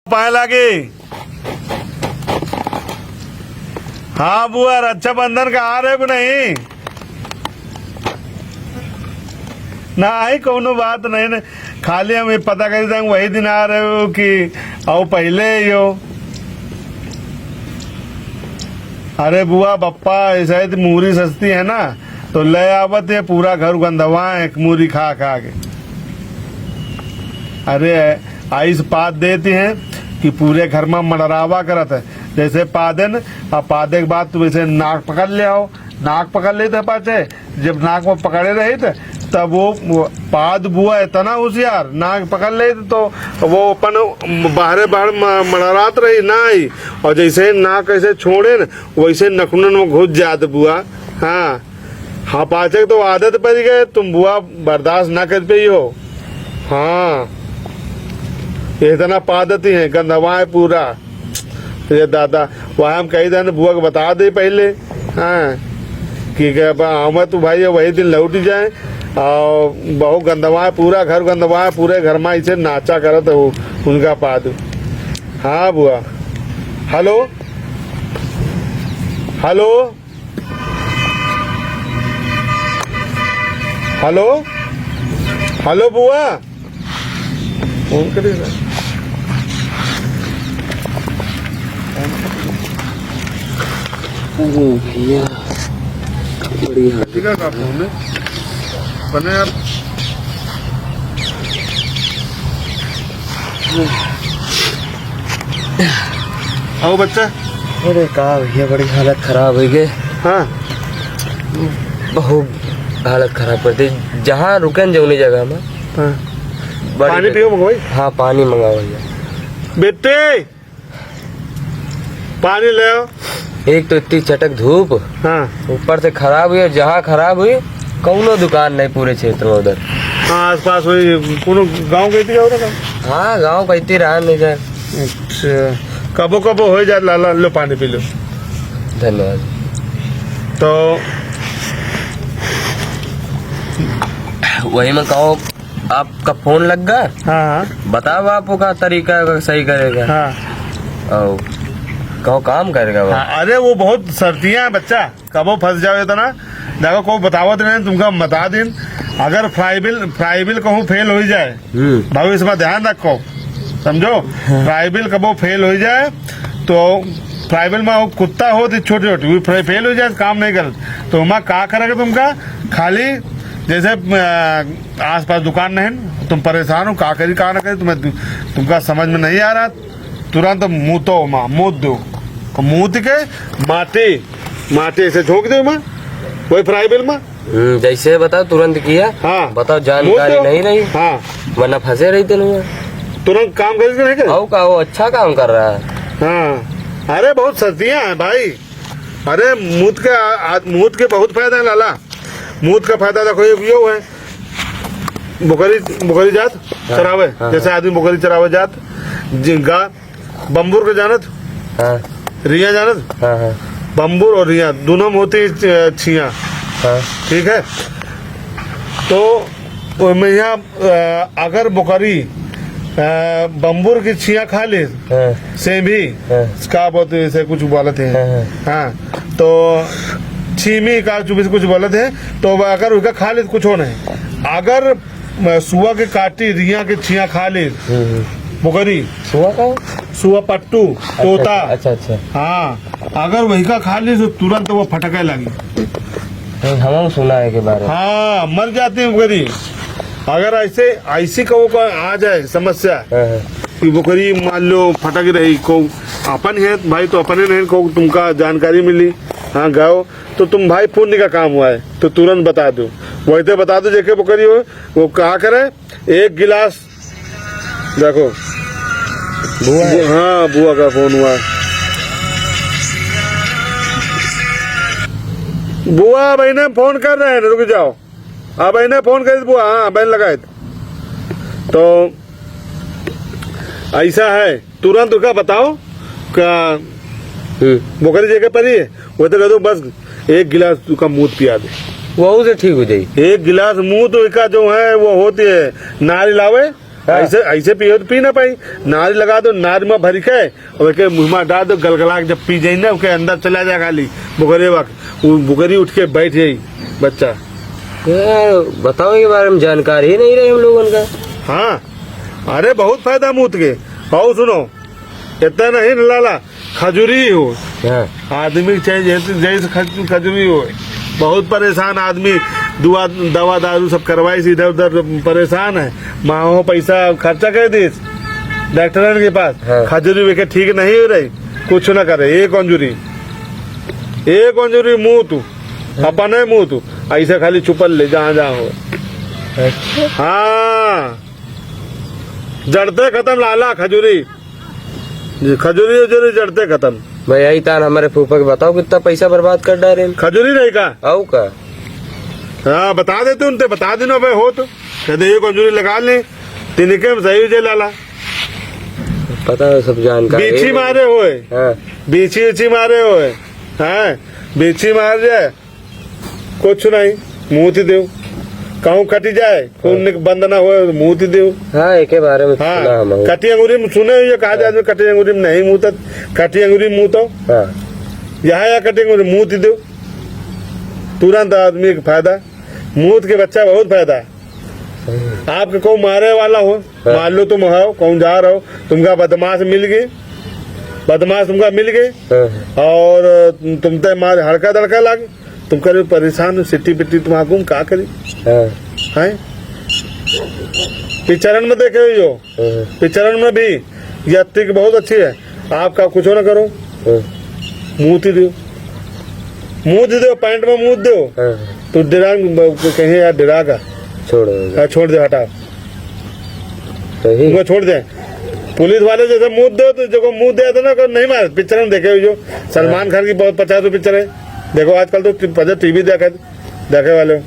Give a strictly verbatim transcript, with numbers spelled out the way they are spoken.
पाए लागी। हाँ बुआ, रक्षाबंधन का आ रहे हो कि नहीं? ना आई, कौनो बात नहीं, नहीं। खाली हम ये पता करी था, वही दिन आ रहे हो कि आओ पहले ही हो। अरे बुआ, बप्पा, ऐसा है तो मूरी सस्ती है ना, तो ले आवत है, पूरा घर गंधवा है एक मूरी खा खा के। अरे, आइस पाद देती हैं कि पूरे घर में मड़रावा करत है। जैसे पादेन, अब पादे के बाद तू ऐसे नाक पकड़ ले आओ, नाक पकड़ लेते पाछे, जब नाक में पकड़े रही त, तब वो, वो पाद बुआ इतना होशियार, नाक पकड़ ले तो वो अपन बाहरे बाहर म-, मड़रात रही ना आई, और जैसे ही नाक ऐसे छोड़े न, वैसे नखुनन में घुस जात बुआ। हाँ, हाँ, पाचक तो आदत पड़ गए, तुम बुआ बर्दाश्त ना कर पाई हो। हाँ, इतना पादती है, गंधवा है पूरा। ये दादा, वह हम कही देन बुआ को बता दे पहले, हाँ, कि के अब आवा तो भाई वही दिन लौट जाए, और बहुत गंधवा है, पूरा घर गंधवा है, पूरे घर में ऐसे नाचा करत है वो, उनका पाद। हाँ बुआ, हेलो, हेलो, हेलो, हेलो बुआ, फोन करेगा। अरे भैया, बढ़िया। ठीक है, का फोन है? बने आप। आओ बच्चा। अरे का भैया, बड़ी हालत खराब होइ गए। हाँ। बहुत हालत खराब कर दी। जहाँ रुकेन जौनी जगह में। हाँ। बड़ी पानी दिक्कत। पियो मंगवाई? हाँ, पानी मंगाओ भैया। बेटे, पानी ले आओ। एक तो इतनी चटक धूप, हाँ। ऊपर से खराब हुई, और जहाँ खराब हुई, कौनो दुकान नहीं पूरे क्षेत्र में उधर। हाँ, आसपास वही कोनो गाँव गई थी, और का? हाँ, गाँव गई थी, रहा नहीं जाए। अच्छा, कबो कबो हो जाए लाला, लो पानी पी लो। धन्यवाद। तो वही मैं कहूँ, आपका फोन लग गया? हाँ, हाँ। बताओ आप ओका तरीका का सही करेगा। हाँ। और कहो काम करेगा वो। हाँ, अरे वो बहुत शर्तियाँ है बच्चा, कबो फंस जाओ इतना। देखो कोई बतावत नहीं, तुमका बता दिन। अगर फ्राई बिल, फ्राई बिल कहूँ फेल हो जाए, हम्म। भविष्य में ध्यान रखो, समझो। हाँ। फ्राई बिल कबो फेल हो जाए तो फ्राई बिल में वो कुत्ता होत ही छोटे छोटे, वो फ्राई फेल हो जाए तो काम नहीं करत। तो ओमा का करेगा तुमका, खाली जैसे, अ, आसपास दुकान नहीं, तुम परेशान हो, का करी, का ना करी, तुम्हें, तुमका समझ में नहीं आ रहा, तुरंत मूतो ओमा, मूत दो। मूत के माटी, माटी ऐसे झोंक दो ओमा, वही फ्राई बिल में। हम्म, जैसे बताओ, तुरंत किया। हाँ। बताओ, जानकारी मूत दो। नहीं रही। हाँ। वरना फंसे रहते नहीं। तुरंत काम करे कि नहीं करे? आओ का, वो अच्छा काम कर रहा है। हाँ। अरे, बहुत शर्तियाँ हैं भाई। अरे, मूत के, आ, आ, मूत के बहुत फायदा है लाला। मूत का फायदा देखो, ये, ये है, बोकरी, बोकरी जात हाँ, चरावे, हाँ, जैसे हाँ। आदमी बोकरी चरावे जात, जिनका बम्बुर के जानत, हाँ। रिया जानत, हाँ, हाँ। बम्बुर और रिया दोनों में होती है छ-, छिया। हाँ। ठीक है, तो ओमे यहाँ, अ, अगर बोकरी, अ, बम्बुर की छिया खा ले, हाँ। से भी, हाँ। का बोलते हैं, इसे कुछ बोलते हैं। हाँ, हाँ। हाँ, तो छीमी का चुबी से कुछ बोलते हैं, तो अगर उसका खा ले तो कुछ हो नहीं। अगर, अ, सुआ के काटी, रिया के छिया खा ले, हम्म, हम्म। बोकरी, सुआ का? सुआ पट्टू, अच्छा, तोता। अच्छा, अच्छा। हाँ, अगर वही का खा ली तो तुरंत वो फटके लगी। नहीं, हम सुना है के बारे में। हाँ, मर जाती है बोकरी। अगर ऐसे, ऐसी को, को आ जाए समस्या हाँ, हाँ। कि बोकरी मान लो फटक रही, को अपन है भाई तो अपने नहीं, को तुमका जानकारी मिली, हाँ, गयो तो तुम भाई पुण्य का काम हुआ है तो तुरंत बता दो, वैसे बता दो जेके बोकरी हो, वो का करे, एक गिलास देखो। बुआ है। बु-, हाँ, बुआ का फोन हुआ। बुआ, बहने फोन कर रहे हैं, रुक जाओ। हाँ, बहने फोन कर, बुआ, हाँ, बहन लगाए। तो ऐसा है, तुरंत उसका बताओ का हम्म। बोकरी जेके परी है, वो तो कह दो, बस एक गिलास का मूत पिया दे। वहू से ठीक हो जाई। एक गिलास मूत का जो है, वो होती है, नारी लावे, हाँ। ऐसे, ऐसे पियो तो पी ना पाई। नारी लगा दो, नारी में भरी के, और के मुँह में डाल दो, गलगला के जब पी जाई ना, ओके अंदर चला जाए खाली, बुकरे वक्त, वो बुकरी उठ के बैठ जाई बच्चा। यार, बताओ, ये बारे में जानकारी ही नहीं रही हम लोगन का। हाँ, अरे बहुत फायदा मूत के। और सुनो, इतना नहीं न लाला, खजूरी हो। हाँ। आदमी के चाहे जैसे, जैसे खज-, खजूरी हो। बहुत परेशान आदमी, दुआ, दवा दारू सब करवाई से इधर उधर परेशान है। माहो पैसा खर्चा कर दीस डॉक्टरन के पास। हाँ। खजूरी बेके ठीक नहीं हो रही, कुछ ना करे। एक अंजुरी, एक अंजुरी मुँह तू, हाँ। अपने मुँह तू, ऐसे खाली चुपल ले जहाँ जहाँ हो। अच्छा। हाँ, जड़ते खत्म लाला खजूरी। जी, खजूरी उजूरी जड़ते खत्म। भाई, यही तान हमारे फूफा के बताओ, कितना पैसा बर्बाद कर डारे। खजूरी नहीं का? आऊ का? हाँ, बता देते उनते, बता देना भाई हो तो। कहते, "ये खजूरी लगा ले, तिनके में सही हो जाए लाला।" पता है, सब जानकारी। बीछी मारे होए। हाँ। बीछी उछी मारे होए। हाँ, बीछी मार जाए। कुछ नहीं, मूत देव। कहूँ कटी जाए, खून हाँ। निक-, बंद ना होए, मूत देव। हाँ, एके बारे में हाँ, सुना हम। कटी अंगुरी में सुने हुए, कहा जाए हाँ। जो कटी अंगुरी में नहीं मूतत, कटी अंगुरी में मूतो। हाँ। यहाँ या कटी अंगुरी मूत देव, तुरंत आदमी के फायदा। मूत के बच्चा बहुत फायदा। सही। आपके को मारे वाला हो, हाँ। मान लो तुम हो, कौन जा रहो, तुमका बदमाश मिल गए, बदमाश तुमका मिल गए हाँ। और तुम ते मारे हड़का दड़का लागे, तुम करे परेशान हो, सिट्टी पिट्टी तुम आगू में का करी? हाँ। हैं? पिक्चरन में देखे हो, हाँ। पिक्चरन में भी ये अत्ती की बहुत अच्छी है, आपका कुछ ना करो, हाँ। मूत ही दो, मूत ही दो, पैंट में मूत दो, हाँ। तो डिरांग ब-, कहीं यार डिरा का। छोड़ दो। हाँ, छोड़ दे, हटा। सही। उनको छोड़ दे। पुलिस वाले जैसे मूत दो, तो जो को मूत दे देना, को नहीं मार। पिक्चर में देखे हो जो सलमान हाँ। खान की बहुत पचास पिक्चर है। देखो, आजकल तो टी-, पहले टीवी देखा, देखे वाले।